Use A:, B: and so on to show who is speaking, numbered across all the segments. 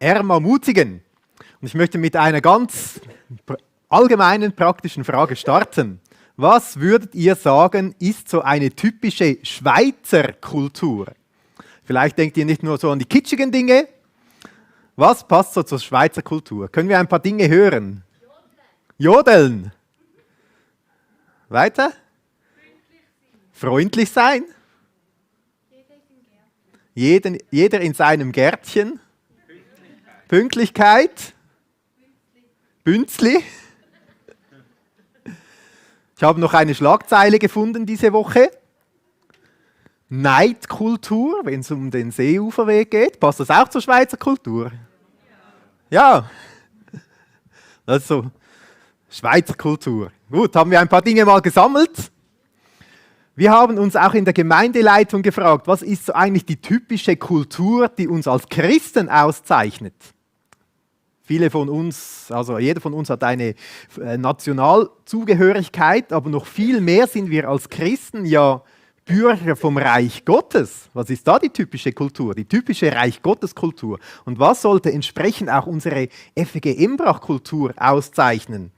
A: Ermutigen. Und ich möchte mit einer ganz allgemeinen, praktischen Frage starten. Was würdet ihr sagen, ist so eine typische Schweizer Kultur? Vielleicht denkt ihr nicht nur so an die kitschigen Dinge. Was passt so zur Schweizer Kultur? Können wir ein paar Dinge hören? Jodeln. Weiter? Freundlich sein. Jeder in seinem Gärtchen. Pünktlichkeit. Bünzli. Ich habe noch eine Schlagzeile gefunden diese Woche. Neidkultur, wenn es um den Seeuferweg geht. Passt das auch zur Schweizer Kultur? Ja. Also, Schweizer Kultur. Gut, haben wir ein paar Dinge mal gesammelt. Wir haben uns auch in der Gemeindeleitung gefragt, was ist so eigentlich die typische Kultur, die uns als Christen auszeichnet? Viele von uns, also jeder von uns hat eine Nationalzugehörigkeit, aber noch viel mehr sind wir als Christen ja Bürger vom Reich Gottes. Was ist da die typische Kultur? Die typische Reich Gottes Kultur. Und was sollte entsprechend auch unsere FEG Embrach-Kultur auszeichnen?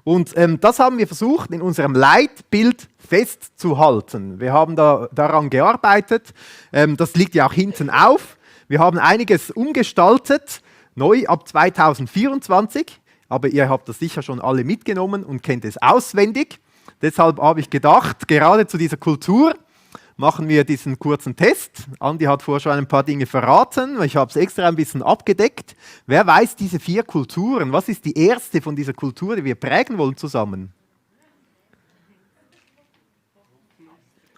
A: Und das haben wir versucht, in unserem Leitbild festzuhalten. Wir haben daran gearbeitet. Das liegt ja auch hinten auf. Wir haben einiges umgestaltet, neu ab 2024. Aber ihr habt das sicher schon alle mitgenommen und kennt es auswendig. Deshalb habe ich gedacht, gerade zu dieser Kultur machen wir diesen kurzen Test. Andi hat vorher schon ein paar Dinge verraten. Ich habe es extra ein bisschen abgedeckt. Wer weiß diese 4 Kulturen? Was ist die erste von dieser Kultur, die wir prägen wollen zusammen?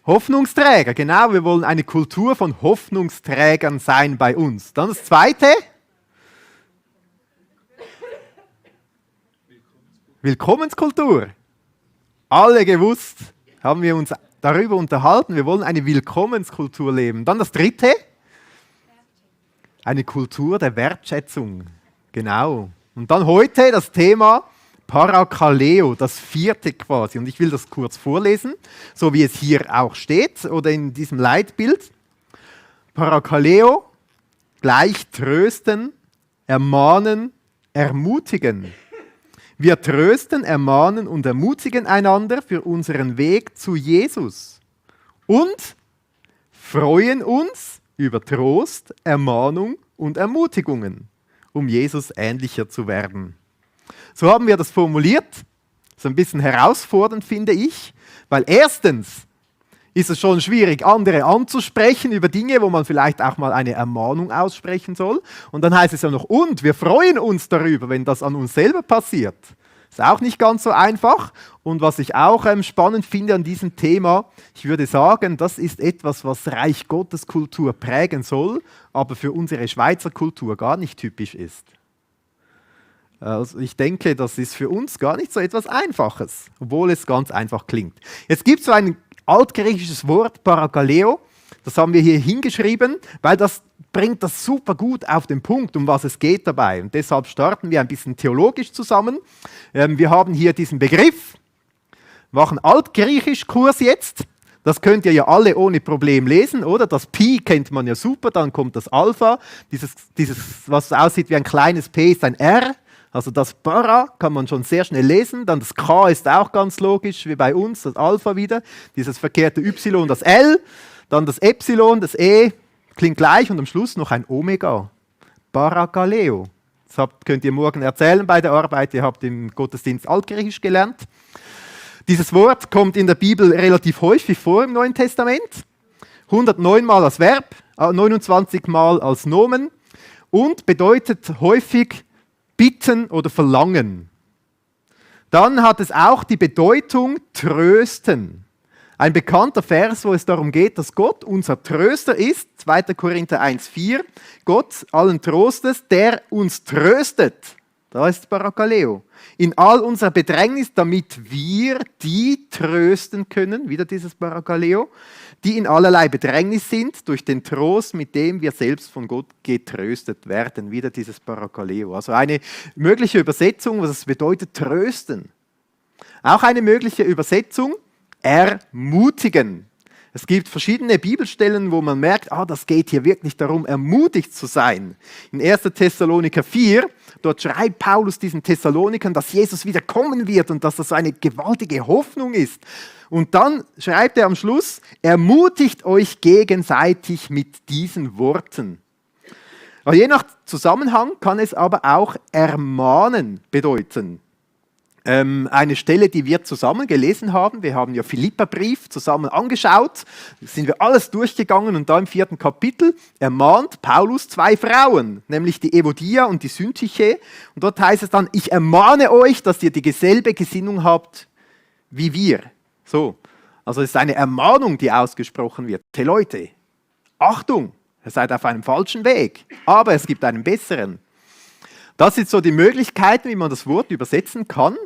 A: Hoffnungsträger, genau. Wir wollen eine Kultur von Hoffnungsträgern sein bei uns. Dann das zweite. Willkommenskultur. Alle gewusst, haben wir uns darüber unterhalten, wir wollen eine Willkommenskultur leben. Dann das dritte, eine Kultur der Wertschätzung. Genau. Und dann heute das Thema Parakaleo, das 4. quasi. Und ich will das kurz vorlesen, so wie es hier auch steht oder in diesem Leitbild. Parakaleo gleich trösten, ermahnen, ermutigen. Wir trösten, ermahnen und ermutigen einander für unseren Weg zu Jesus und freuen uns über Trost, Ermahnung und Ermutigungen, um Jesus ähnlicher zu werden. So haben wir das formuliert. Das ist ein bisschen herausfordernd, finde ich, weil erstens ist es schon schwierig, andere anzusprechen über Dinge, wo man vielleicht auch mal eine Ermahnung aussprechen soll. Und dann heißt es ja noch, und wir freuen uns darüber, wenn das an uns selber passiert. Ist auch nicht ganz so einfach. Und was ich auch spannend finde an diesem Thema, ich würde sagen, das ist etwas, was Reich Gottes Kultur prägen soll, aber für unsere Schweizer Kultur gar nicht typisch ist. Also ich denke, das ist für uns gar nicht so etwas Einfaches, obwohl es ganz einfach klingt. Jetzt gibt es so ein altgriechisches Wort, Parakaleo, das haben wir hier hingeschrieben, weil das bringt das super gut auf den Punkt, um was es geht dabei. Und deshalb starten wir ein bisschen theologisch zusammen. Wir haben hier diesen Begriff, machen Altgriechisch-Kurs jetzt. Das könnt ihr ja alle ohne Problem lesen, oder? Das Pi kennt man ja super, dann kommt das Alpha. Dieses, was aussieht wie ein kleines P, ist ein R. Also das Para kann man schon sehr schnell lesen. Dann das K ist auch ganz logisch, wie bei uns, das Alpha wieder. Dieses verkehrte Y, das L. Dann das Epsilon, das E, klingt gleich und am Schluss noch ein Omega. Parakaleo. Das könnt ihr morgen erzählen bei der Arbeit. Ihr habt im Gottesdienst Altgriechisch gelernt. Dieses Wort kommt in der Bibel relativ häufig vor im Neuen Testament. 109 Mal als Verb, 29 Mal als Nomen und bedeutet häufig bitten oder verlangen. Dann hat es auch die Bedeutung trösten. Ein bekannter Vers, wo es darum geht, dass Gott unser Tröster ist, 2. Korinther 1,4, Gott allen Trostes, der uns tröstet. Da ist Parakaleo. In all unserer Bedrängnis, damit wir die trösten können, wieder dieses Parakaleo, die in allerlei Bedrängnis sind, durch den Trost, mit dem wir selbst von Gott getröstet werden. Wieder dieses Parakaleo. Also eine mögliche Übersetzung, was es bedeutet, trösten. Auch eine mögliche Übersetzung, ermutigen. Es gibt verschiedene Bibelstellen, wo man merkt, das geht hier wirklich darum, ermutigt zu sein. In 1. Thessaloniker 4, dort schreibt Paulus diesen Thessalonikern, dass Jesus wieder kommen wird und dass das so eine gewaltige Hoffnung ist. Und dann schreibt er am Schluss, ermutigt euch gegenseitig mit diesen Worten. Je nach Zusammenhang kann es aber auch ermahnen bedeuten. Eine Stelle, die wir zusammen gelesen haben, wir haben ja Philipperbrief zusammen angeschaut, sind wir alles durchgegangen und da im 4. Kapitel ermahnt Paulus 2 Frauen, nämlich die Evodia und die Syntyche. Und dort heißt es dann, ich ermahne euch, dass ihr dieselbe Gesinnung habt wie wir. So, also es ist eine Ermahnung, die ausgesprochen wird. Hey Leute, Achtung, ihr seid auf einem falschen Weg, aber es gibt einen besseren. Das sind so die Möglichkeiten, wie man das Wort übersetzen kann.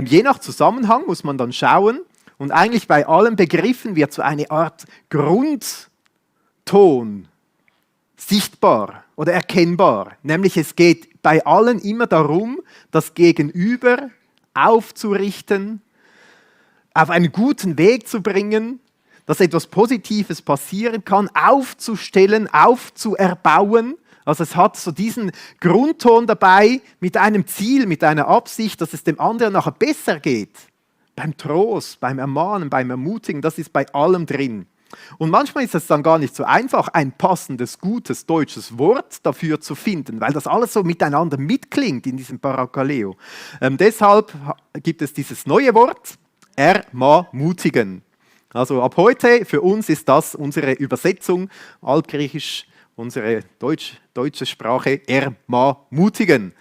A: Je nach Zusammenhang muss man dann schauen und eigentlich bei allen Begriffen wird so eine Art Grundton sichtbar oder erkennbar. Nämlich es geht bei allen immer darum, das Gegenüber aufzurichten, auf einen guten Weg zu bringen, dass etwas Positives passieren kann, aufzustellen, aufzuerbauen. Also es hat so diesen Grundton dabei mit einem Ziel, mit einer Absicht, dass es dem anderen nachher besser geht. Beim Trost, beim Ermahnen, beim Ermutigen, das ist bei allem drin. Und manchmal ist es dann gar nicht so einfach, ein passendes, gutes deutsches Wort dafür zu finden, weil das alles so miteinander mitklingt in diesem Parakaleo. Deshalb gibt es dieses neue Wort, ermutigen. Also ab heute, für uns ist das unsere Übersetzung, altgriechisch, unsere deutsche Sprache, ermutigen.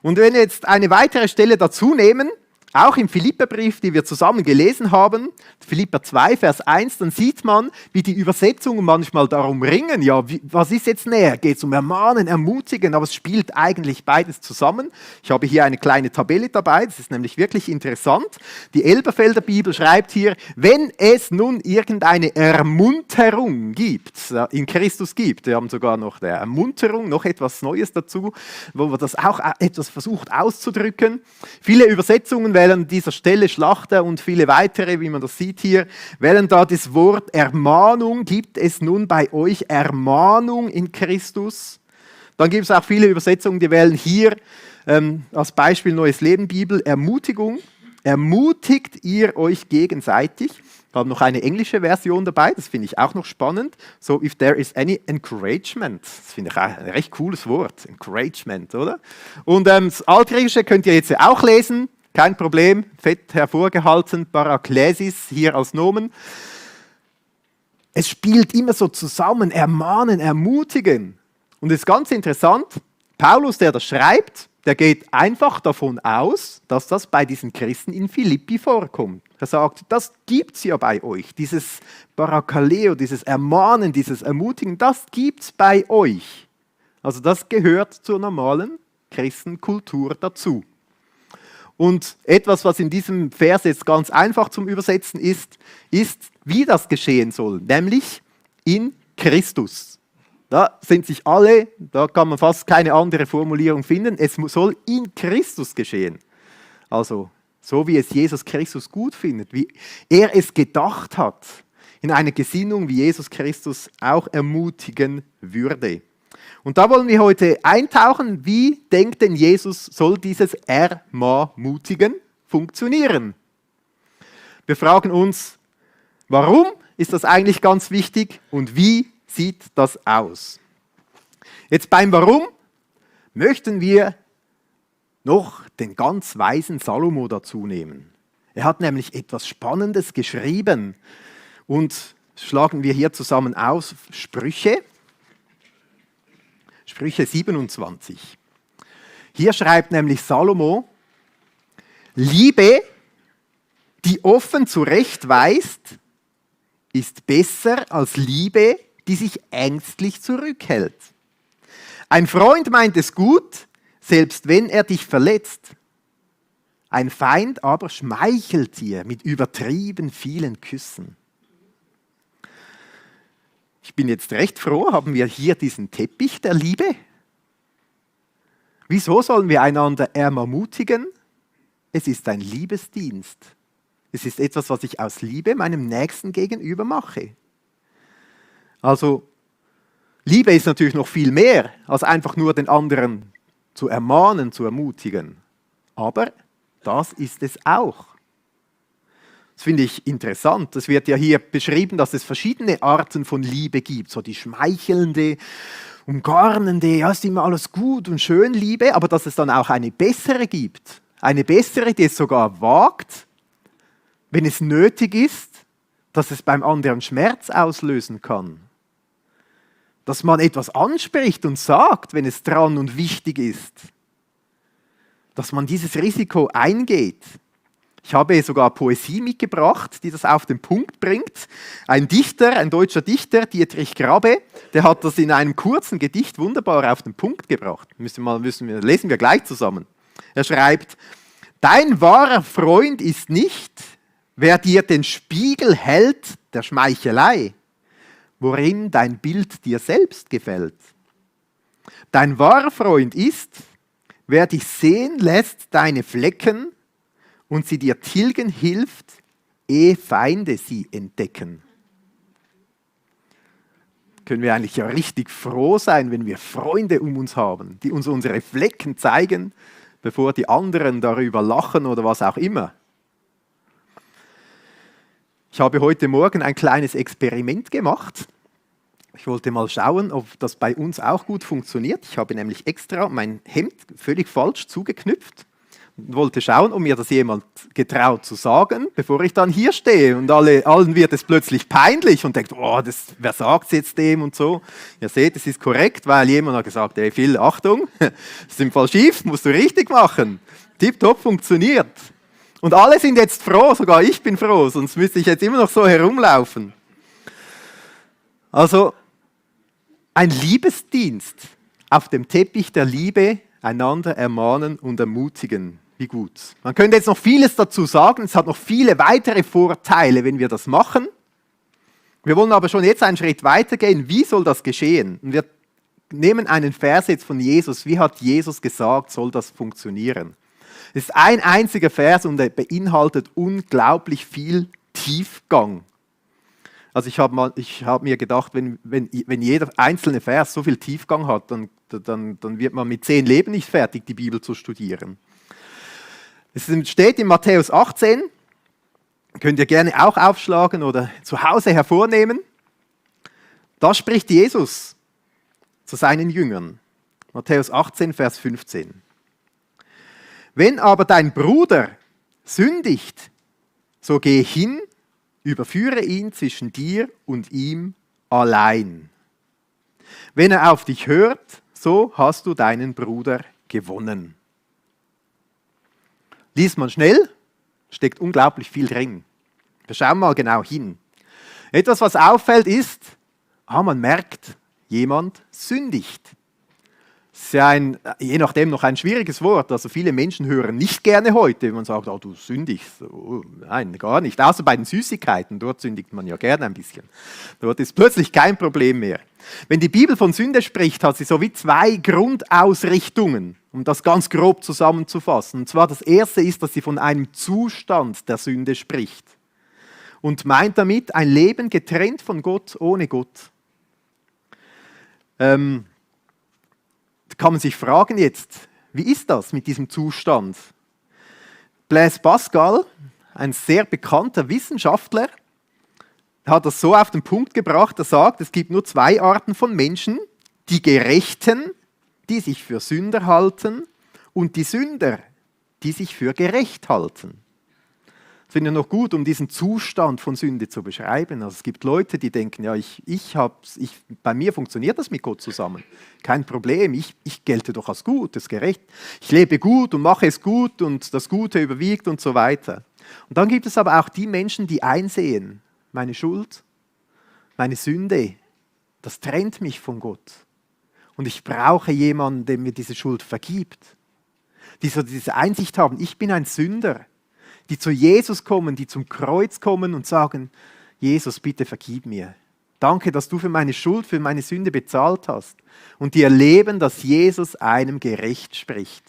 A: Und wenn wir jetzt eine weitere Stelle dazu nehmen, auch im Philipperbrief, die wir zusammen gelesen haben, Philipper 2, Vers 1, dann sieht man, wie die Übersetzungen manchmal darum ringen, ja, was ist jetzt näher? Geht es um Ermahnen, Ermutigen, aber es spielt eigentlich beides zusammen. Ich habe hier eine kleine Tabelle dabei, das ist nämlich wirklich interessant. Die Elberfelder Bibel schreibt hier, wenn es nun irgendeine Ermunterung gibt, in Christus gibt, wir haben sogar noch der Ermunterung, noch etwas Neues dazu, wo man das auch etwas versucht auszudrücken. Viele Übersetzungen wählen an dieser Stelle, Schlachter und viele weitere, wie man das sieht hier, wählen da das Wort Ermahnung. Gibt es nun bei euch Ermahnung in Christus? Dann gibt es auch viele Übersetzungen, die wählen hier als Beispiel Neues Leben Bibel Ermutigung. Ermutigt ihr euch gegenseitig? Ich habe noch eine englische Version dabei, das finde ich auch noch spannend. So, if there is any encouragement. Das finde ich ein recht cooles Wort, Encouragement, oder? Und das Altgriechische könnt ihr jetzt auch lesen. Kein Problem, fett hervorgehalten, Paraklesis hier als Nomen. Es spielt immer so zusammen, ermahnen, ermutigen. Und es ist ganz interessant, Paulus, der das schreibt, der geht einfach davon aus, dass das bei diesen Christen in Philippi vorkommt. Er sagt, das gibt es ja bei euch, dieses Parakaleo, dieses Ermahnen, dieses Ermutigen, das gibt es bei euch. Also das gehört zur normalen Christenkultur dazu. Und etwas, was in diesem Vers jetzt ganz einfach zum Übersetzen ist, wie das geschehen soll, nämlich in Christus. Da sind sich alle, da kann man fast keine andere Formulierung finden, es soll in Christus geschehen. Also so wie es Jesus Christus gut findet, wie er es gedacht hat, in einer Gesinnung, wie Jesus Christus auch ermutigen würde. Und da wollen wir heute eintauchen, wie denkt denn Jesus, soll dieses Ermutigen funktionieren? Wir fragen uns, warum ist das eigentlich ganz wichtig und wie sieht das aus? Jetzt beim Warum möchten wir noch den ganz weisen Salomo dazu nehmen. Er hat nämlich etwas Spannendes geschrieben und schlagen wir hier zusammen aus, Sprüche 27. Hier schreibt nämlich Salomo, Liebe, die offen zurechtweist, ist besser als Liebe, die sich ängstlich zurückhält. Ein Freund meint es gut, selbst wenn er dich verletzt. Ein Feind aber schmeichelt dir mit übertrieben vielen Küssen. Ich bin jetzt recht froh, haben wir hier diesen Teppich der Liebe. Wieso sollen wir einander ermutigen? Es ist ein Liebesdienst. Es ist etwas, was ich aus Liebe meinem Nächsten gegenüber mache. Also Liebe ist natürlich noch viel mehr, als einfach nur den anderen zu ermahnen, zu ermutigen. Aber das ist es auch. Das finde ich interessant. Es wird ja hier beschrieben, dass es verschiedene Arten von Liebe gibt. So die schmeichelnde, umgarnende, ja, ist immer alles gut und schön Liebe, aber dass es dann auch eine bessere gibt. Eine bessere, die es sogar wagt, wenn es nötig ist, dass es beim anderen Schmerz auslösen kann. Dass man etwas anspricht und sagt, wenn es dran und wichtig ist. Dass man dieses Risiko eingeht. Ich habe sogar Poesie mitgebracht, die das auf den Punkt bringt. Ein Dichter, ein deutscher Dichter, Dietrich Grabbe, der hat das in einem kurzen Gedicht wunderbar auf den Punkt gebracht. Lesen wir gleich zusammen. Er schreibt: Dein wahrer Freund ist nicht, wer dir den Spiegel hält der Schmeichelei, worin dein Bild dir selbst gefällt. Dein wahrer Freund ist, wer dich sehen lässt deine Flecken und sie dir tilgen hilft, ehe Feinde sie entdecken. Können wir eigentlich ja richtig froh sein, wenn wir Freunde um uns haben, die uns unsere Flecken zeigen, bevor die anderen darüber lachen oder was auch immer. Ich habe heute Morgen ein kleines Experiment gemacht. Ich wollte mal schauen, ob das bei uns auch gut funktioniert. Ich habe nämlich extra mein Hemd völlig falsch zugeknüpft und wollte schauen, ob mir das jemand getraut zu sagen, bevor ich dann hier stehe. Und allen wird es plötzlich peinlich und denkt, oh, wer sagt es jetzt dem und so. Ihr seht, es ist korrekt, weil jemand hat gesagt, hey Phil, Achtung, das ist im Fall schief, musst du richtig machen. Tipptopp, funktioniert. Und alle sind jetzt froh, sogar ich bin froh, sonst müsste ich jetzt immer noch so herumlaufen. Also ein Liebesdienst auf dem Teppich der Liebe, einander ermahnen und ermutigen. Wie gut. Man könnte jetzt noch vieles dazu sagen, es hat noch viele weitere Vorteile, wenn wir das machen. Wir wollen aber schon jetzt einen Schritt weitergehen. Wie soll das geschehen? Und wir nehmen einen Vers jetzt von Jesus. Wie hat Jesus gesagt, soll das funktionieren? Es ist ein einziger Vers und er beinhaltet unglaublich viel Tiefgang. Also ich hab mir gedacht, wenn jeder einzelne Vers so viel Tiefgang hat, dann wird man mit 10 Leben nicht fertig, die Bibel zu studieren. Es steht in Matthäus 18, könnt ihr gerne auch aufschlagen oder zu Hause hervornehmen. Da spricht Jesus zu seinen Jüngern. Matthäus 18, Vers 15. Wenn aber dein Bruder sündigt, so geh hin, überführe ihn zwischen dir und ihm allein. Wenn er auf dich hört, so hast du deinen Bruder gewonnen. Liest man schnell, steckt unglaublich viel drin. Wir schauen mal genau hin. Etwas, was auffällt, ist, man merkt, jemand sündigt. Das ist ja je nachdem noch ein schwieriges Wort. Also viele Menschen hören nicht gerne heute, wenn man sagt, du sündigst. Oh, nein, gar nicht. Außer bei den Süßigkeiten, dort sündigt man ja gerne ein bisschen. Dort ist plötzlich kein Problem mehr. Wenn die Bibel von Sünde spricht, hat sie so wie 2 Grundausrichtungen, um das ganz grob zusammenzufassen. Und zwar das erste ist, dass sie von einem Zustand der Sünde spricht und meint damit ein Leben getrennt von Gott, ohne Gott. Kann man sich fragen jetzt, wie ist das mit diesem Zustand? Blaise Pascal, ein sehr bekannter Wissenschaftler, hat das so auf den Punkt gebracht, er sagt, es gibt nur 2 Arten von Menschen, die Gerechten, die sich für Sünder halten, und die Sünder, die sich für gerecht halten. Das finde ich noch gut, um diesen Zustand von Sünde zu beschreiben. Also es gibt Leute, die denken, ja, bei mir funktioniert das mit Gott zusammen. Kein Problem, ich gelte doch als gut, als gerecht. Ich lebe gut und mache es gut und das Gute überwiegt und so weiter. Und dann gibt es aber auch die Menschen, die einsehen, meine Schuld, meine Sünde, das trennt mich von Gott. Und ich brauche jemanden, der mir diese Schuld vergibt. Die so diese Einsicht haben, ich bin ein Sünder. Die zu Jesus kommen, die zum Kreuz kommen und sagen, Jesus, bitte vergib mir. Danke, dass du für meine Schuld, für meine Sünde bezahlt hast. Und die erleben, dass Jesus einem gerecht spricht.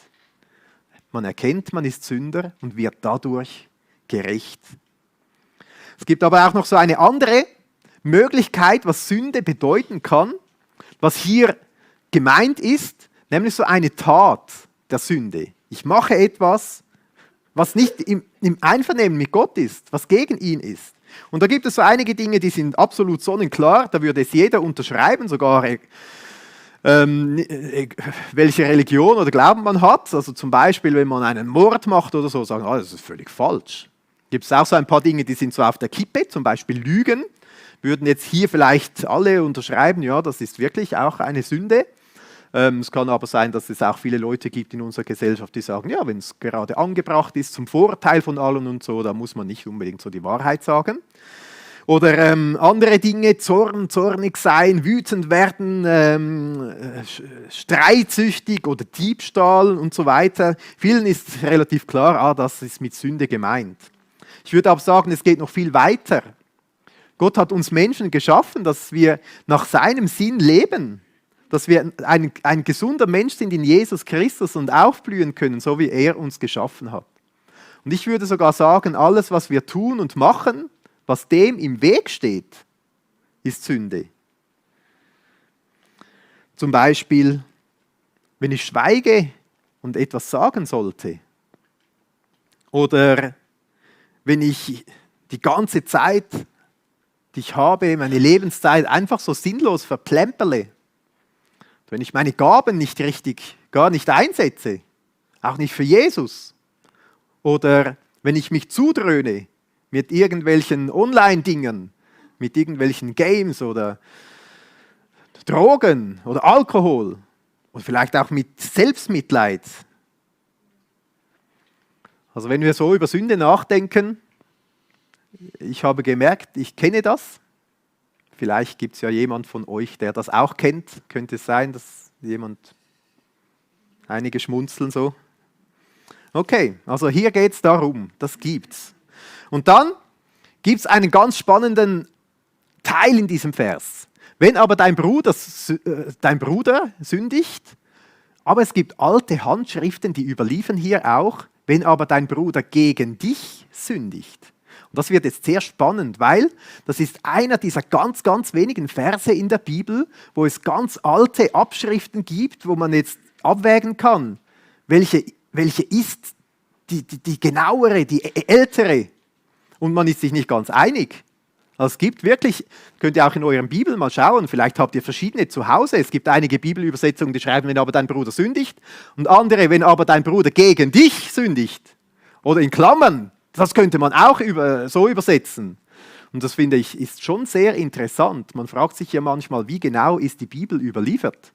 A: Man erkennt, man ist Sünder und wird dadurch gerecht. Es gibt aber auch noch so eine andere Möglichkeit, was Sünde bedeuten kann, was hier gemeint ist, nämlich so eine Tat der Sünde. Ich mache etwas, was nicht im Einvernehmen mit Gott ist, was gegen ihn ist. Und da gibt es so einige Dinge, die sind absolut sonnenklar, da würde es jeder unterschreiben, sogar welche Religion oder Glauben man hat. Also zum Beispiel, wenn man einen Mord macht oder so, sagen, das ist völlig falsch. Gibt es auch so ein paar Dinge, die sind so auf der Kippe, zum Beispiel Lügen. Würden jetzt hier vielleicht alle unterschreiben, ja, das ist wirklich auch eine Sünde. Es kann aber sein, dass es auch viele Leute gibt in unserer Gesellschaft, die sagen, ja, wenn es gerade angebracht ist, zum Vorteil von allen und so, da muss man nicht unbedingt so die Wahrheit sagen. Oder andere Dinge, zornig sein, wütend werden, streitsüchtig oder Diebstahl und so weiter. Vielen ist relativ klar, das ist mit Sünde gemeint. Ich würde aber sagen, es geht noch viel weiter. Gott hat uns Menschen geschaffen, dass wir nach seinem Sinn leben, dass wir ein gesunder Mensch sind in Jesus Christus und aufblühen können, so wie er uns geschaffen hat. Und ich würde sogar sagen, alles, was wir tun und machen, was dem im Weg steht, ist Sünde. Zum Beispiel, wenn ich schweige und etwas sagen sollte, oder wenn ich die ganze Zeit, die ich habe, meine Lebenszeit einfach so sinnlos verplemperle, wenn ich meine Gaben nicht richtig, gar nicht einsetze, auch nicht für Jesus, oder wenn ich mich zudröhne mit irgendwelchen Online-Dingen, mit irgendwelchen Games oder Drogen oder Alkohol und vielleicht auch mit Selbstmitleid. Also wenn wir so über Sünde nachdenken, ich habe gemerkt, ich kenne das. Vielleicht gibt es ja jemand von euch, der das auch kennt. Könnte es sein, dass einige schmunzeln so. Okay, also hier geht es darum, das gibt's. Und dann gibt es einen ganz spannenden Teil in diesem Vers. Wenn aber dein Bruder sündigt, aber es gibt alte Handschriften, die überliefern hier auch, wenn aber dein Bruder gegen dich sündigt. Und das wird jetzt sehr spannend, weil das ist einer dieser ganz, ganz wenigen Verse in der Bibel, wo es ganz alte Abschriften gibt, wo man jetzt abwägen kann, welche ist die genauere, die ältere. Und man ist sich nicht ganz einig. Also es gibt wirklich, könnt ihr auch in eurem Bibel mal schauen, vielleicht habt ihr verschiedene zu Hause. Es gibt einige Bibelübersetzungen, die schreiben, wenn aber dein Bruder sündigt, und andere, wenn aber dein Bruder gegen dich sündigt. Oder in Klammern, das könnte man auch so übersetzen. Und das finde ich ist schon sehr interessant. Man fragt sich ja manchmal, wie genau ist die Bibel überliefert?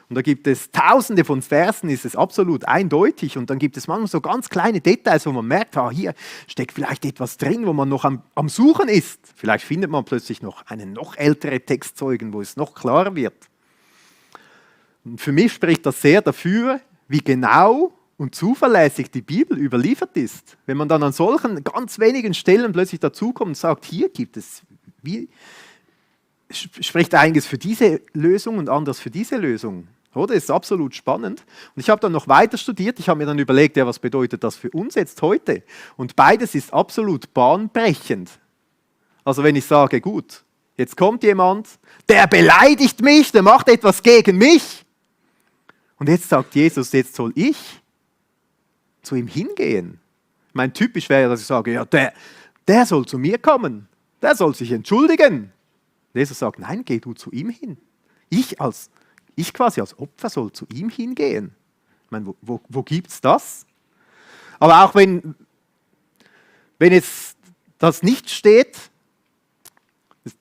A: Und da gibt es tausende von Versen, ist es absolut eindeutig. Und dann gibt es manchmal so ganz kleine Details, wo man merkt, hier steckt vielleicht etwas drin, wo man noch am Suchen ist. Vielleicht findet man plötzlich noch einen noch älteren Textzeugen, wo es noch klarer wird. Und für mich spricht das sehr dafür, wie genau und zuverlässig die Bibel überliefert ist. Wenn man dann an solchen ganz wenigen Stellen plötzlich dazukommt und sagt, hier gibt es, spricht einiges für diese Lösung und anders für diese Lösung. Oder? Das ist absolut spannend. Und ich habe dann noch weiter studiert. Ich habe mir dann überlegt, was bedeutet das für uns jetzt heute? Und beides ist absolut bahnbrechend. Also wenn ich sage, gut, jetzt kommt jemand, der beleidigt mich, der macht etwas gegen mich. Und jetzt sagt Jesus, jetzt soll ich zu ihm hingehen. Mein typisch wäre, dass ich sage, ja, der soll zu mir kommen. Der soll sich entschuldigen. Jesus sagt, nein, geh du zu ihm hin. Ich quasi als Opfer soll zu ihm hingehen. Ich meine, wo gibt es das? Aber auch wenn jetzt das nicht steht,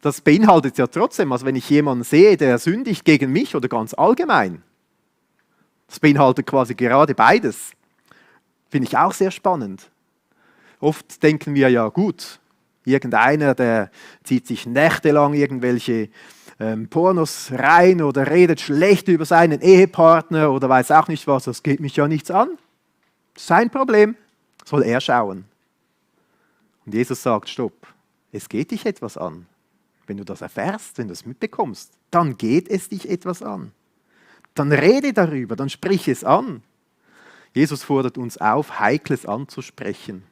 A: das beinhaltet es ja trotzdem, also wenn ich jemanden sehe, der sündigt gegen mich oder ganz allgemein, das beinhaltet quasi gerade beides. Finde ich auch sehr spannend. Oft denken wir ja, gut, irgendeiner, der zieht sich nächtelang irgendwelche Pornos rein oder redet schlecht über seinen Ehepartner oder weiß auch nicht was, das geht mich ja nichts an. Sein Problem, soll er schauen. Und Jesus sagt, stopp, es geht dich etwas an. Wenn du das erfährst, wenn du es mitbekommst, dann geht es dich etwas an. Dann rede darüber, dann sprich es an. Jesus fordert uns auf, Heikles anzusprechen.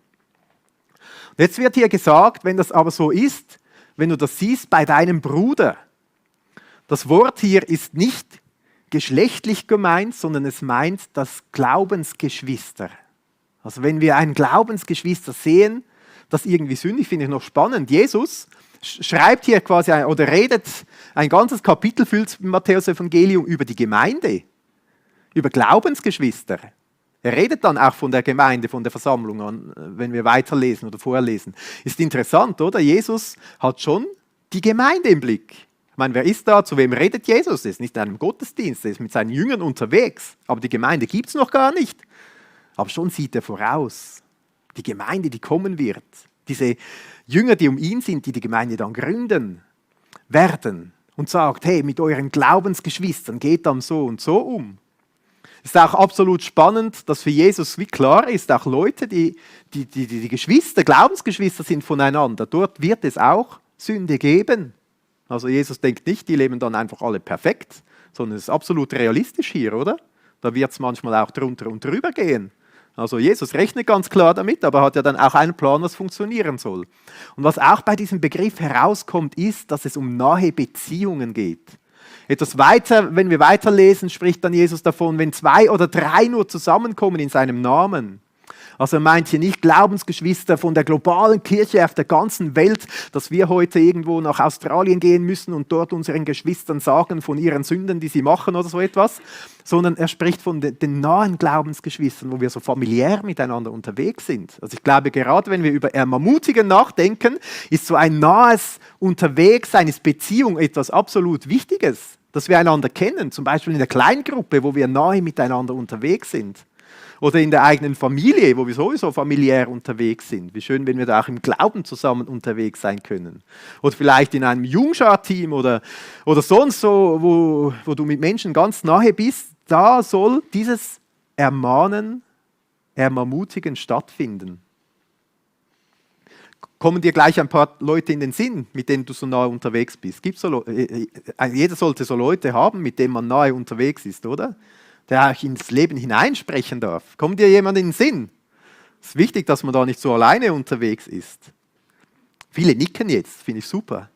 A: Und jetzt wird hier gesagt, wenn das aber so ist, wenn du das siehst bei deinem Bruder, das Wort hier ist nicht geschlechtlich gemeint, sondern es meint das Glaubensgeschwister. Also wenn wir ein Glaubensgeschwister sehen, das irgendwie sündig, finde ich noch spannend. Jesus schreibt hier quasi oder redet ein ganzes Kapitel füllt im Matthäus-Evangelium über die Gemeinde, über Glaubensgeschwister. Er redet dann auch von der Gemeinde, von der Versammlung an, wenn wir weiterlesen oder vorlesen. Ist interessant, oder? Jesus hat schon die Gemeinde im Blick. Ich meine, wer ist da? Zu wem redet Jesus? Er ist nicht in einem Gottesdienst, er ist mit seinen Jüngern unterwegs. Aber die Gemeinde gibt es noch gar nicht. Aber schon sieht er voraus. Die Gemeinde, die kommen wird. Diese Jünger, die um ihn sind, die die Gemeinde dann gründen werden. Und sagt, hey, mit euren Glaubensgeschwistern geht dann so und so um. Es ist auch absolut spannend, dass für Jesus wie klar ist, auch Leute, die Geschwister, Glaubensgeschwister sind voneinander. Dort wird es auch Sünde geben. Also Jesus denkt nicht, die leben dann einfach alle perfekt, sondern es ist absolut realistisch hier, oder? Da wird es manchmal auch drunter und drüber gehen. Also Jesus rechnet ganz klar damit, aber hat ja dann auch einen Plan, was funktionieren soll. Und was auch bei diesem Begriff herauskommt, ist, dass es um nahe Beziehungen geht. Etwas weiter, wenn wir weiterlesen, spricht dann Jesus davon, wenn 2 oder 3 nur zusammenkommen in seinem Namen. Also er meint hier nicht Glaubensgeschwister von der globalen Kirche auf der ganzen Welt, dass wir heute irgendwo nach Australien gehen müssen und dort unseren Geschwistern sagen von ihren Sünden, die sie machen oder so etwas, sondern er spricht von den nahen Glaubensgeschwistern, wo wir so familiär miteinander unterwegs sind. Also ich glaube, gerade wenn wir über Ermutigen nachdenken, ist so ein nahes Unterwegssein, ist Beziehung etwas absolut Wichtiges, dass wir einander kennen, zum Beispiel in der Kleingruppe, wo wir nahe miteinander unterwegs sind. Oder in der eigenen Familie, wo wir sowieso familiär unterwegs sind. Wie schön, wenn wir da auch im Glauben zusammen unterwegs sein können. Oder vielleicht in einem Jungschar-Team oder sonst so, wo du mit Menschen ganz nahe bist. Da soll dieses Ermahnen, Ermutigen stattfinden. Kommen dir gleich ein paar Leute in den Sinn, mit denen du so nahe unterwegs bist? Jeder sollte so Leute haben, mit denen man nahe unterwegs ist, oder? Der auch ins Leben hineinsprechen darf. Kommt dir jemand in den Sinn? Es ist wichtig, dass man da nicht so alleine unterwegs ist. Viele nicken jetzt, finde ich super.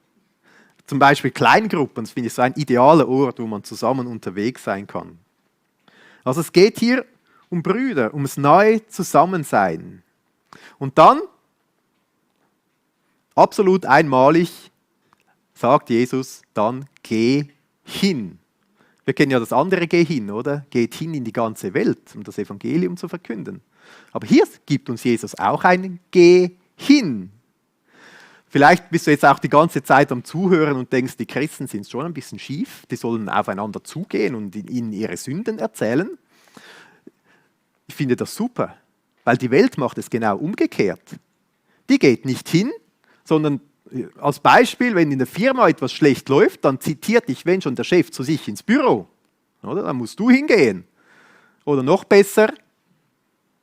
A: Zum Beispiel Kleingruppen, das finde ich so ein idealer Ort, wo man zusammen unterwegs sein kann. Also es geht hier um Brüder, ums nahe Zusammensein. Und dann, absolut einmalig, sagt Jesus, dann geh hin. Wir kennen ja das andere Geh hin, oder? Geht hin in die ganze Welt, um das Evangelium zu verkünden. Aber hier gibt uns Jesus auch ein Geh hin. Vielleicht bist du jetzt auch die ganze Zeit am Zuhören und denkst, die Christen sind schon ein bisschen schief, die sollen aufeinander zugehen und ihnen ihre Sünden erzählen. Ich finde das super, weil die Welt macht es genau umgekehrt. Die geht nicht hin, sondern als Beispiel, wenn in der Firma etwas schlecht läuft, dann zitiert dich, wenn schon der Chef, zu sich ins Büro. Oder? Dann musst du hingehen. Oder noch besser,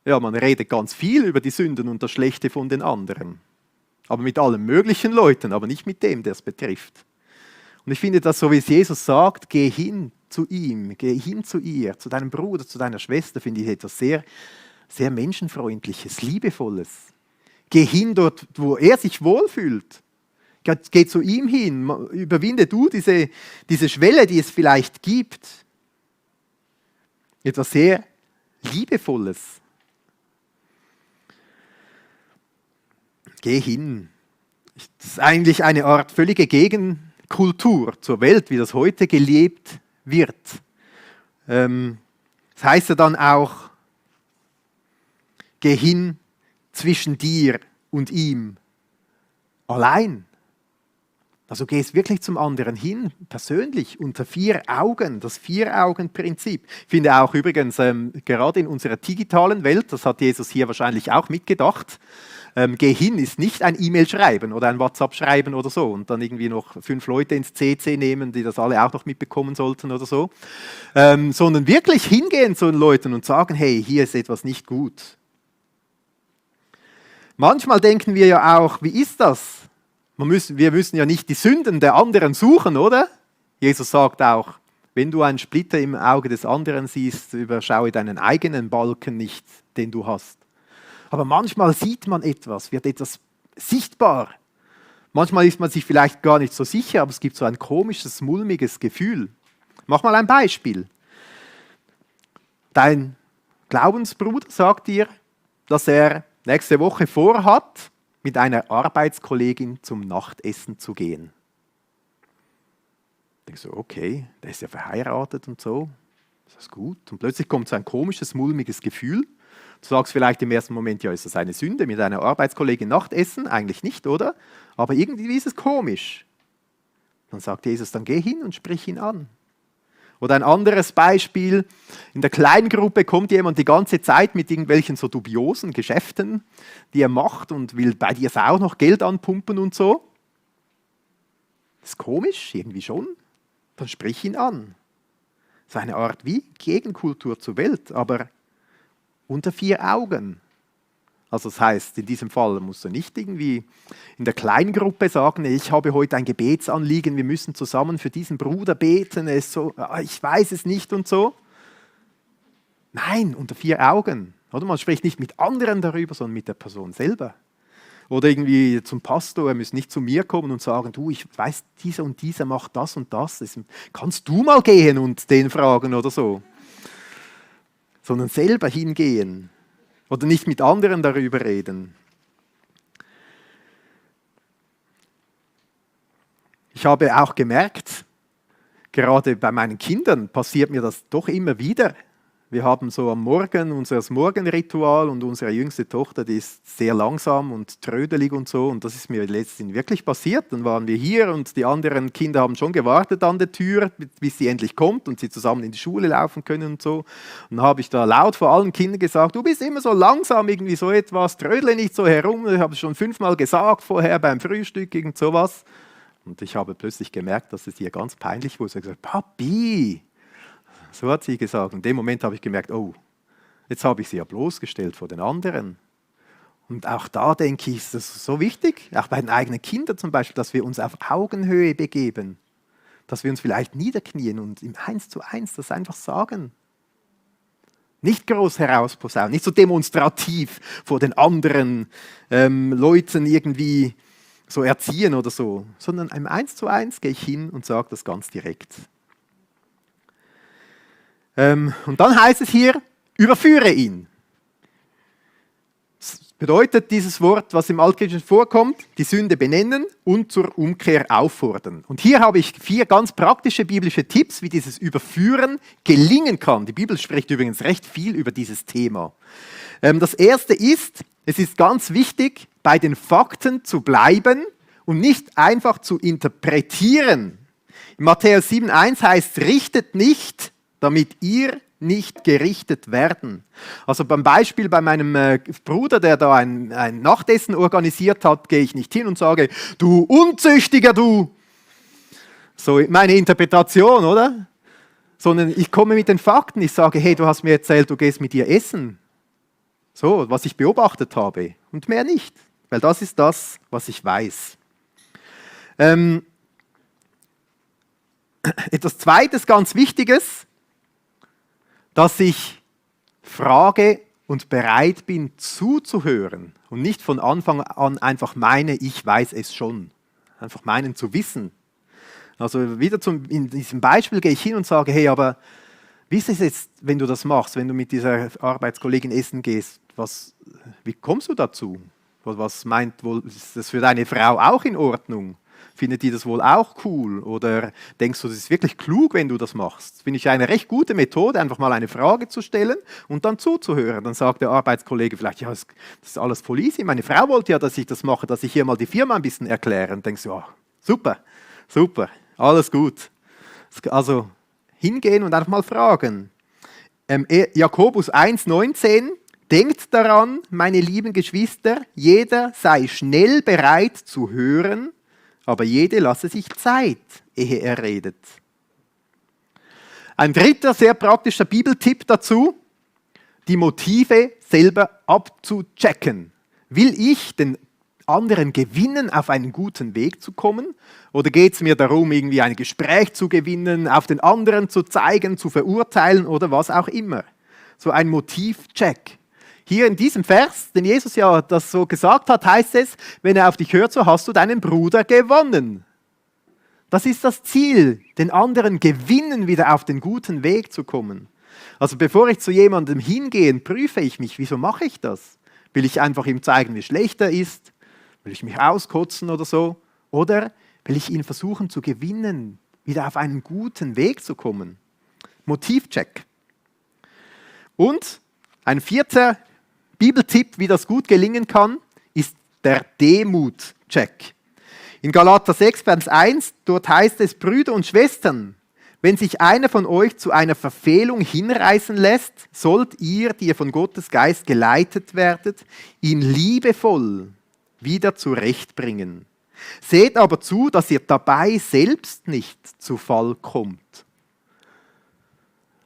A: ja, man redet ganz viel über die Sünden und das Schlechte von den anderen. Aber mit allen möglichen Leuten, aber nicht mit dem, der es betrifft. Und ich finde das, so wie es Jesus sagt, geh hin zu ihm, geh hin zu ihr, zu deinem Bruder, zu deiner Schwester, finde ich etwas sehr, sehr Menschenfreundliches, Liebevolles. Geh hin dort, wo er sich wohlfühlt. Geh zu ihm hin, überwinde du diese Schwelle, die es vielleicht gibt. Etwas sehr Liebevolles. Geh hin. Das ist eigentlich eine Art völlige Gegenkultur zur Welt, wie das heute gelebt wird. Das heißt ja dann auch, geh hin zwischen dir und ihm allein. Also geh es wirklich zum anderen hin, persönlich, unter 4 Augen, das 4-Augen-Prinzip. Ich finde auch übrigens, gerade in unserer digitalen Welt, das hat Jesus hier wahrscheinlich auch mitgedacht, geh hin ist nicht ein E-Mail schreiben oder ein WhatsApp schreiben oder so und dann irgendwie noch 5 Leute ins CC nehmen, die das alle auch noch mitbekommen sollten oder so, sondern wirklich hingehen zu den Leuten und sagen, hey, hier ist etwas nicht gut. Manchmal denken wir ja auch, wie ist das? Wir müssen ja nicht die Sünden der anderen suchen, oder? Jesus sagt auch, wenn du einen Splitter im Auge des anderen siehst, überschaue deinen eigenen Balken nicht, den du hast. Aber manchmal sieht man etwas, wird etwas sichtbar. Manchmal ist man sich vielleicht gar nicht so sicher, aber es gibt so ein komisches, mulmiges Gefühl. Mach mal ein Beispiel. Dein Glaubensbruder sagt dir, dass er nächste Woche vorhat, mit einer Arbeitskollegin zum Nachtessen zu gehen. Ich denke so, okay, der ist ja verheiratet und so, ist das gut? Und plötzlich kommt so ein komisches, mulmiges Gefühl. Du sagst vielleicht im ersten Moment, ja, ist das eine Sünde, mit einer Arbeitskollegin Nachtessen? Eigentlich nicht, oder? Aber irgendwie ist es komisch. Dann sagt Jesus, dann geh hin und sprich ihn an. Oder ein anderes Beispiel, in der Kleingruppe kommt jemand die ganze Zeit mit irgendwelchen so dubiosen Geschäften, die er macht und will bei dir auch noch Geld anpumpen und so. Das ist komisch, irgendwie schon. Dann sprich ihn an. So eine Art wie Gegenkultur zur Welt, aber unter 4 Augen. Also das heißt, in diesem Fall musst du nicht irgendwie in der Kleingruppe sagen, ich habe heute ein Gebetsanliegen, wir müssen zusammen für diesen Bruder beten, er ist so, ich weiß es nicht und so. Nein, unter 4 Augen. Oder man spricht nicht mit anderen darüber, sondern mit der Person selber. Oder irgendwie zum Pastor, er muss nicht zu mir kommen und sagen, du, ich weiß, dieser und dieser macht das und das. Kannst du mal gehen und den fragen oder so? Sondern selber hingehen. Oder nicht mit anderen darüber reden. Ich habe auch gemerkt, gerade bei meinen Kindern passiert mir das doch immer wieder. Wir haben so am Morgen unser Morgenritual und unsere jüngste Tochter, die ist sehr langsam und trödelig und so. Und das ist mir letztens wirklich passiert. Dann waren wir hier und die anderen Kinder haben schon gewartet an der Tür, bis sie endlich kommt und sie zusammen in die Schule laufen können und so. Und dann habe ich da laut vor allen Kindern gesagt, du bist immer so langsam, irgendwie so etwas, trödle nicht so herum. Ich habe es schon 5-mal gesagt vorher beim Frühstück, irgend sowas. Und ich habe plötzlich gemerkt, dass es ihr ganz peinlich wurde. Ich habe gesagt, Papi, so hat sie gesagt. Und in dem Moment habe ich gemerkt, oh, jetzt habe ich sie ja bloßgestellt vor den anderen. Und auch da denke ich, ist das so wichtig, auch bei den eigenen Kindern zum Beispiel, dass wir uns auf Augenhöhe begeben. Dass wir uns vielleicht niederknien und im 1:1 das einfach sagen. Nicht groß herausposaunen, nicht so demonstrativ vor den anderen Leuten irgendwie so erziehen oder so, sondern im 1:1 gehe ich hin und sage das ganz direkt. Und dann heißt es hier, überführe ihn. Das bedeutet dieses Wort, was im Altgriechischen vorkommt, die Sünde benennen und zur Umkehr auffordern. Und hier habe ich 4 ganz praktische biblische Tipps, wie dieses Überführen gelingen kann. Die Bibel spricht übrigens recht viel über dieses Thema. Das erste ist, es ist ganz wichtig, bei den Fakten zu bleiben und nicht einfach zu interpretieren. In Matthäus 7,1 heißt, richtet nicht, damit ihr nicht gerichtet werden. Also beim Beispiel bei meinem Bruder, der da ein Nachtessen organisiert hat, gehe ich nicht hin und sage, du Unzüchtiger, du. So meine Interpretation, oder? Sondern ich komme mit den Fakten. Ich sage, hey, du hast mir erzählt, du gehst mit ihr essen. So, was ich beobachtet habe. Und mehr nicht. Weil das ist das, was ich weiß. Etwas Zweites, ganz Wichtiges, dass ich frage und bereit bin zuzuhören und nicht von Anfang an einfach meine, ich weiß es schon. Einfach meinen zu wissen. Also wieder in diesem Beispiel gehe ich hin und sage, hey, aber wie ist es jetzt, wenn du das machst, wenn du mit dieser Arbeitskollegin essen gehst? Wie kommst du dazu? Was meint wohl, ist das für deine Frau auch in Ordnung? Findet die das wohl auch cool? Oder denkst du, das ist wirklich klug, wenn du das machst? Finde ich eine recht gute Methode, einfach mal eine Frage zu stellen und dann zuzuhören. Dann sagt der Arbeitskollege vielleicht, ja, das ist alles voll easy. Meine Frau wollte ja, dass ich das mache, dass ich hier mal die Firma ein bisschen erkläre. Und denkst du, ja, super, alles gut. Also hingehen und einfach mal fragen. Jakobus 1,19, denkt daran, meine lieben Geschwister, jeder sei schnell bereit zu hören, aber jede lasse sich Zeit, ehe er redet. Ein dritter sehr praktischer Bibeltipp dazu, die Motive selber abzuchecken. Will ich den anderen gewinnen, auf einen guten Weg zu kommen? Oder geht es mir darum, irgendwie ein Gespräch zu gewinnen, auf den anderen zu zeigen, zu verurteilen oder was auch immer? So ein Motivcheck. Hier in diesem Vers, den Jesus ja das so gesagt hat, heißt es, wenn er auf dich hört, so hast du deinen Bruder gewonnen. Das ist das Ziel, den anderen gewinnen, wieder auf den guten Weg zu kommen. Also bevor ich zu jemandem hingehe, prüfe ich mich, wieso mache ich das? Will ich einfach ihm zeigen, wie schlecht er ist? Will ich mich auskotzen oder so? Oder will ich ihn versuchen zu gewinnen, wieder auf einen guten Weg zu kommen? Motivcheck. Und ein vierter Bibeltipp, wie das gut gelingen kann, ist der Demutcheck. In Galater 6, Vers 1, dort heißt es, Brüder und Schwestern, wenn sich einer von euch zu einer Verfehlung hinreißen lässt, sollt ihr, die ihr von Gottes Geist geleitet werdet, ihn liebevoll wieder zurechtbringen. Seht aber zu, dass ihr dabei selbst nicht zu Fall kommt.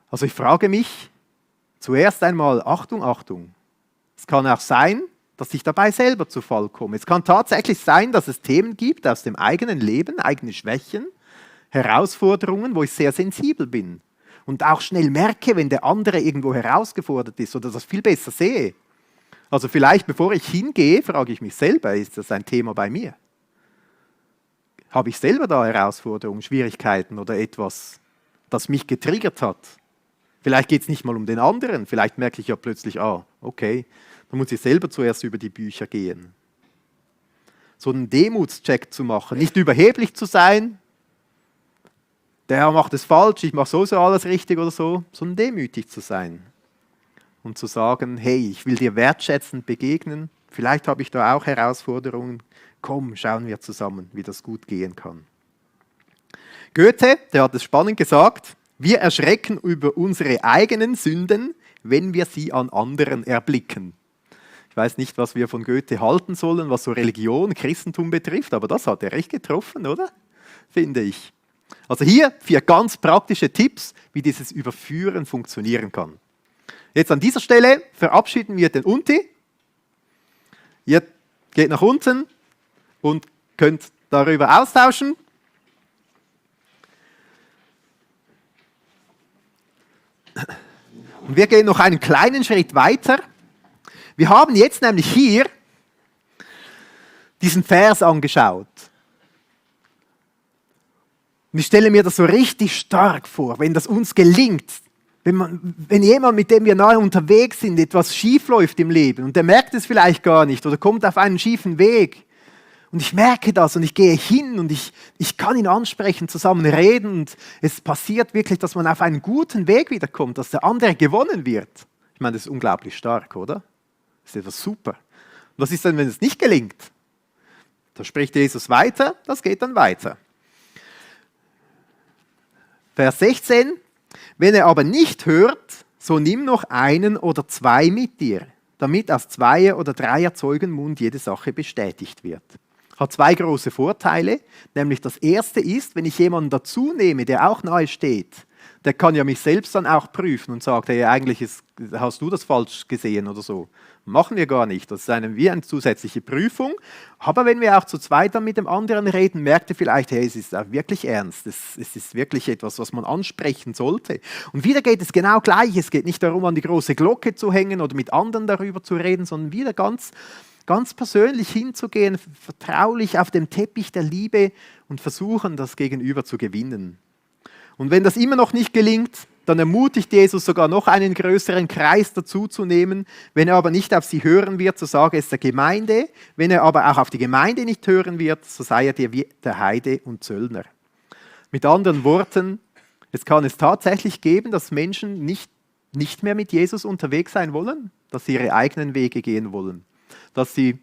A: Also ich frage mich zuerst einmal, Achtung, Achtung, es kann auch sein, dass ich dabei selber zu Fall komme. Es kann tatsächlich sein, dass es Themen gibt aus dem eigenen Leben, eigene Schwächen, Herausforderungen, wo ich sehr sensibel bin und auch schnell merke, wenn der andere irgendwo herausgefordert ist oder das viel besser sehe. Also vielleicht, bevor ich hingehe, frage ich mich selber, ist das ein Thema bei mir? Habe ich selber da Herausforderungen, Schwierigkeiten oder etwas, das mich getriggert hat? Vielleicht geht es nicht mal um den anderen, vielleicht merke ich ja plötzlich, okay, dann muss ich selber zuerst über die Bücher gehen. So einen Demutscheck zu machen, nicht überheblich zu sein, der macht es falsch, ich mache so alles richtig oder so, sondern demütig zu sein und zu sagen, hey, ich will dir wertschätzend begegnen, vielleicht habe ich da auch Herausforderungen, komm, schauen wir zusammen, wie das gut gehen kann. Goethe, der hat es spannend gesagt, wir erschrecken über unsere eigenen Sünden, wenn wir sie an anderen erblicken. Ich weiß nicht, was wir von Goethe halten sollen, was so Religion, Christentum betrifft, aber das hat er recht getroffen, oder? Finde ich. Also hier 4 ganz praktische Tipps, wie dieses Überführen funktionieren kann. Jetzt an dieser Stelle verabschieden wir den Unti. Ihr geht nach unten und könnt darüber austauschen. Und wir gehen noch einen kleinen Schritt weiter. Wir haben jetzt nämlich hier diesen Vers angeschaut. Und ich stelle mir das so richtig stark vor, wenn das uns gelingt, wenn jemand, mit dem wir nahe unterwegs sind, etwas schief läuft im Leben und der merkt es vielleicht gar nicht oder kommt auf einen schiefen Weg und ich merke das und ich gehe hin und ich kann ihn ansprechen, zusammen reden und es passiert wirklich, dass man auf einen guten Weg wiederkommt, dass der andere gewonnen wird. Ich meine, das ist unglaublich stark, oder? Das ist etwas super. Und was ist denn, wenn es nicht gelingt? Da spricht Jesus weiter, das geht dann weiter. Vers 16, wenn er aber nicht hört, so nimm noch einen oder 2 mit dir, damit aus 2 oder 3 Zeugen Mund jede Sache bestätigt wird. Hat 2 große Vorteile, nämlich das erste ist, wenn ich jemanden dazu nehme, der auch nahe steht, der kann ja mich selbst dann auch prüfen und sagt, hey, eigentlich hast du das falsch gesehen oder so. Machen wir gar nicht. Das ist wie eine zusätzliche Prüfung. Aber wenn wir auch zu zweit dann mit dem anderen reden, merkt ihr vielleicht, hey, es ist auch wirklich ernst. Es ist wirklich etwas, was man ansprechen sollte. Und wieder geht es genau gleich. Es geht nicht darum, an die große Glocke zu hängen oder mit anderen darüber zu reden, sondern wieder ganz persönlich hinzugehen, vertraulich auf dem Teppich der Liebe und versuchen, das Gegenüber zu gewinnen. Und wenn das immer noch nicht gelingt, dann ermutigt Jesus sogar noch einen größeren Kreis dazuzunehmen. Wenn er aber nicht auf sie hören wird, so sage es der Gemeinde. Wenn er aber auch auf die Gemeinde nicht hören wird, so sei er dir wie der Heide und Zöllner. Mit anderen Worten, es kann es tatsächlich geben, dass Menschen nicht mehr mit Jesus unterwegs sein wollen, dass sie ihre eigenen Wege gehen wollen, dass sie,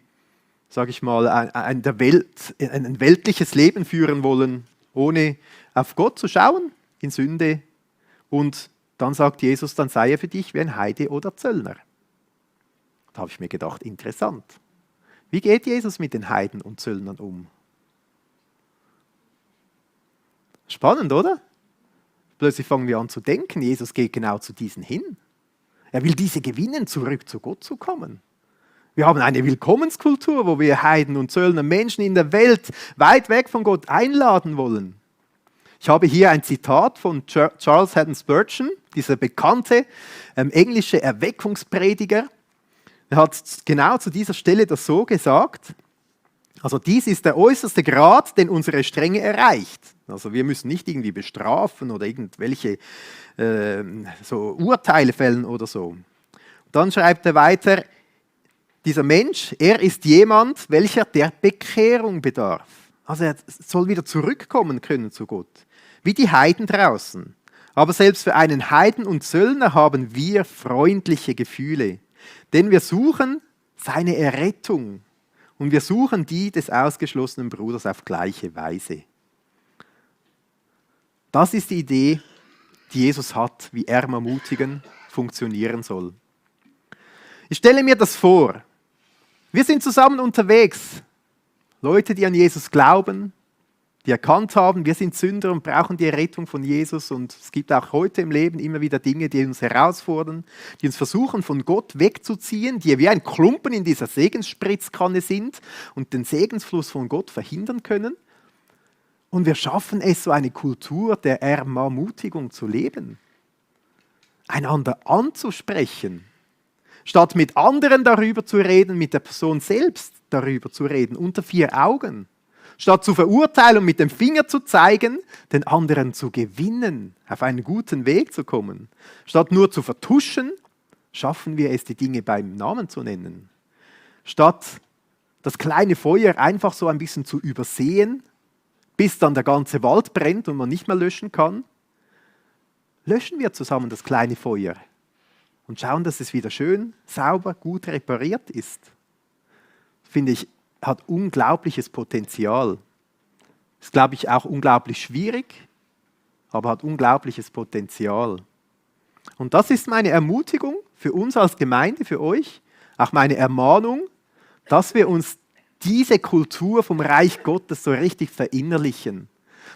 A: sage ich mal, ein weltliches Leben führen wollen, ohne auf Gott zu schauen, in Sünde. Und dann sagt Jesus, dann sei er für dich wie ein Heide oder Zöllner. Da habe ich mir gedacht, interessant. Wie geht Jesus mit den Heiden und Zöllnern um? Spannend, oder? Plötzlich fangen wir an zu denken, Jesus geht genau zu diesen hin. Er will diese gewinnen, zurück zu Gott zu kommen. Wir haben eine Willkommenskultur, wo wir Heiden und Zöllner, Menschen in der Welt weit weg von Gott einladen wollen. Ich habe hier ein Zitat von Charles Haddon Spurgeon, dieser bekannte englische Erweckungsprediger. Er hat genau zu dieser Stelle das so gesagt: Also dies ist der äußerste Grad, den unsere Strenge erreicht. Also wir müssen nicht irgendwie bestrafen oder irgendwelche so Urteile fällen oder so. Dann schreibt er weiter: Dieser Mensch, er ist jemand, welcher der Bekehrung bedarf. Also er soll wieder zurückkommen können zu Gott, wie die Heiden draußen. Aber selbst für einen Heiden und Zöllner haben wir freundliche Gefühle, denn wir suchen seine Errettung und wir suchen die des ausgeschlossenen Bruders auf gleiche Weise. Das ist die Idee, die Jesus hat, wie Ermutigen funktionieren soll. Ich stelle mir das vor. Wir sind zusammen unterwegs. Leute, die an Jesus glauben, die erkannt haben, wir sind Sünder und brauchen die Errettung von Jesus. Und es gibt auch heute im Leben immer wieder Dinge, die uns herausfordern, die uns versuchen, von Gott wegzuziehen, die wie ein Klumpen in dieser Segensspritzkanne sind und den Segensfluss von Gott verhindern können. Und wir schaffen es, so eine Kultur der Ermutigung zu leben. Einander anzusprechen. Statt mit anderen darüber zu reden, mit der Person selbst darüber zu reden, unter vier Augen. Statt zu verurteilen und mit dem Finger zu zeigen, den anderen zu gewinnen, auf einen guten Weg zu kommen. Statt nur zu vertuschen, schaffen wir es, die Dinge beim Namen zu nennen. Statt das kleine Feuer einfach so ein bisschen zu übersehen, bis dann der ganze Wald brennt und man nicht mehr löschen kann, löschen wir zusammen das kleine Feuer und schauen, dass es wieder schön, sauber, gut repariert ist. Finde ich, hat unglaubliches Potenzial. Ist, glaube ich, auch unglaublich schwierig, aber hat unglaubliches Potenzial. Und das ist meine Ermutigung für uns als Gemeinde, für euch, auch meine Ermahnung, dass wir uns diese Kultur vom Reich Gottes so richtig verinnerlichen,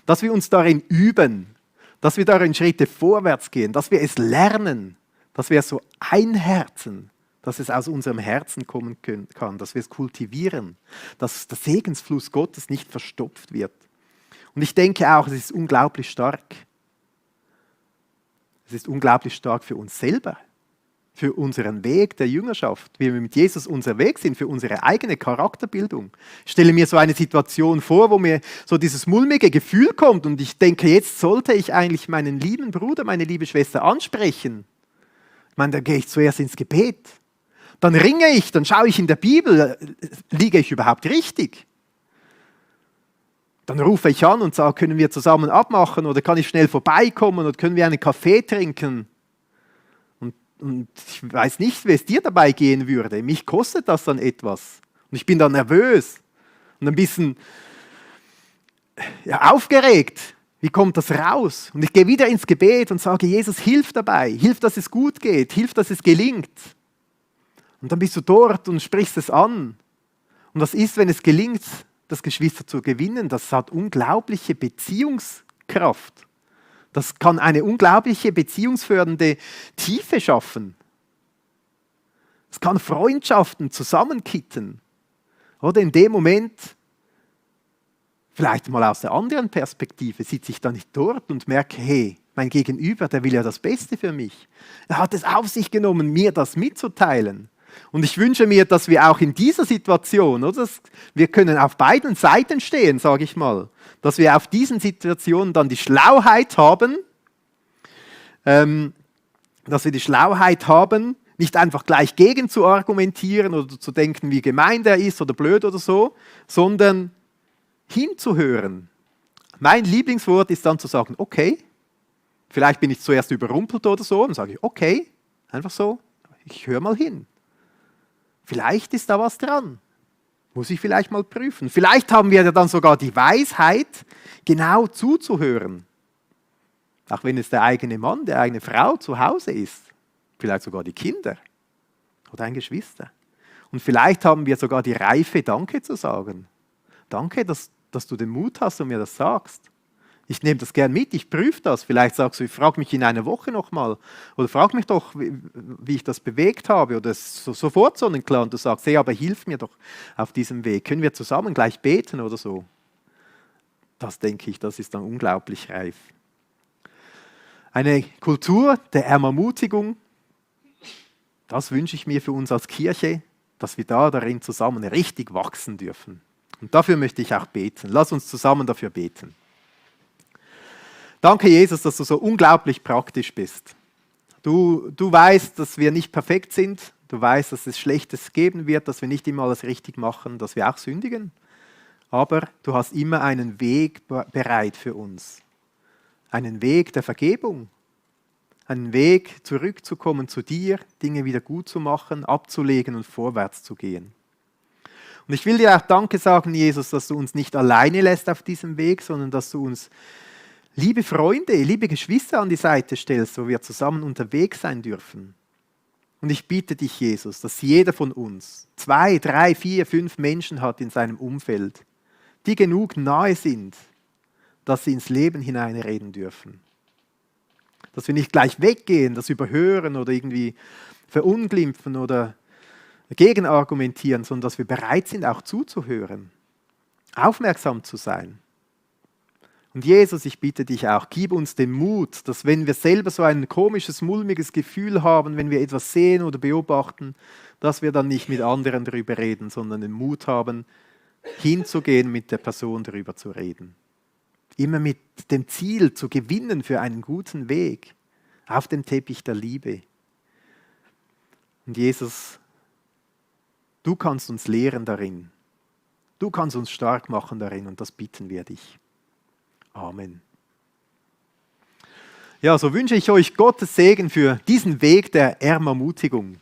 A: dass wir uns darin üben, dass wir darin Schritte vorwärts gehen, dass wir es lernen, dass wir es so einherzen, dass es aus unserem Herzen kommen kann, dass wir es kultivieren, dass der Segensfluss Gottes nicht verstopft wird. Und ich denke auch, es ist unglaublich stark. Es ist unglaublich stark für uns selber, für unseren Weg der Jüngerschaft, wie wir mit Jesus unterwegs sind, für unsere eigene Charakterbildung. Ich stelle mir so eine Situation vor, wo mir so dieses mulmige Gefühl kommt und ich denke, jetzt sollte ich eigentlich meinen lieben Bruder, meine liebe Schwester ansprechen. Ich meine, dann gehe ich zuerst ins Gebet. Dann ringe ich, dann schaue ich in der Bibel, liege ich überhaupt richtig? Dann rufe ich an und sage, können wir zusammen abmachen oder kann ich schnell vorbeikommen oder können wir einen Kaffee trinken? Und ich weiß nicht, wie es dir dabei gehen würde. Mich kostet das dann etwas. Und ich bin dann nervös und ein bisschen aufgeregt. Wie kommt das raus? Und ich gehe wieder ins Gebet und sage, Jesus, hilf dabei. Hilf, dass es gut geht. Hilf, dass es gelingt. Und dann bist du dort und sprichst es an. Und was ist, wenn es gelingt, das Geschwister zu gewinnen? Das hat unglaubliche Beziehungskraft. Das kann eine unglaubliche beziehungsfördernde Tiefe schaffen. Es kann Freundschaften zusammenkitten. Oder in dem Moment, vielleicht mal aus der anderen Perspektive, sitze ich da nicht dort und merke, hey, mein Gegenüber, der will ja das Beste für mich. Er hat es auf sich genommen, mir das mitzuteilen. Und ich wünsche mir, dass wir auch in dieser Situation, oder, wir können auf beiden Seiten stehen, sage ich mal, dass wir auf diesen Situationen dann die Schlauheit haben, nicht einfach gleich gegen zu argumentieren oder zu denken, wie gemein der ist oder blöd oder so, sondern hinzuhören. Mein Lieblingswort ist dann zu sagen, okay, vielleicht bin ich zuerst überrumpelt oder so, und sage ich, okay, einfach so, ich höre mal hin. Vielleicht ist da was dran. Muss ich vielleicht mal prüfen. Vielleicht haben wir ja dann sogar die Weisheit, genau zuzuhören. Auch wenn es der eigene Mann, die eigene Frau zu Hause ist. Vielleicht sogar die Kinder oder ein Geschwister. Und vielleicht haben wir sogar die Reife, Danke zu sagen. Danke, dass du den Mut hast und mir das sagst. Ich nehme das gern mit, ich prüfe das. Vielleicht sagst du, ich frage mich in einer Woche nochmal. Oder frag mich doch, wie ich das bewegt habe. Oder sofort sonnenklar. Und du sagst, hey, aber hilf mir doch auf diesem Weg. Können wir zusammen gleich beten oder so? Das denke ich, das ist dann unglaublich reif. Eine Kultur der Ermutigung, Das wünsche ich mir für uns als Kirche, dass wir da darin zusammen richtig wachsen dürfen. Und dafür möchte ich auch beten. Lass uns zusammen dafür beten. Danke, Jesus, dass du so unglaublich praktisch bist. Du weißt, dass wir nicht perfekt sind. Du weißt, dass es Schlechtes geben wird, dass wir nicht immer alles richtig machen, dass wir auch sündigen. Aber du hast immer einen Weg bereit für uns. Einen Weg der Vergebung. Einen Weg zurückzukommen zu dir, Dinge wieder gut zu machen, abzulegen und vorwärts zu gehen. Und ich will dir auch Danke sagen, Jesus, dass du uns nicht alleine lässt auf diesem Weg, sondern dass du uns liebe Freunde, liebe Geschwister an die Seite stellst, wo wir zusammen unterwegs sein dürfen. Und ich bitte dich, Jesus, dass jeder von uns 2, 3, 4, 5 Menschen hat in seinem Umfeld, die genug nahe sind, dass sie ins Leben hineinreden dürfen. Dass wir nicht gleich weggehen, das überhören oder irgendwie verunglimpfen oder gegenargumentieren, sondern dass wir bereit sind, auch zuzuhören, aufmerksam zu sein. Und Jesus, ich bitte dich auch, gib uns den Mut, dass wenn wir selber so ein komisches, mulmiges Gefühl haben, wenn wir etwas sehen oder beobachten, dass wir dann nicht mit anderen darüber reden, sondern den Mut haben, hinzugehen, mit der Person darüber zu reden. Immer mit dem Ziel zu gewinnen für einen guten Weg auf dem Teppich der Liebe. Und Jesus, du kannst uns lehren darin. Du kannst uns stark machen darin und das bitten wir dich. Amen. Ja, so wünsche ich euch Gottes Segen für diesen Weg der Ermutigung.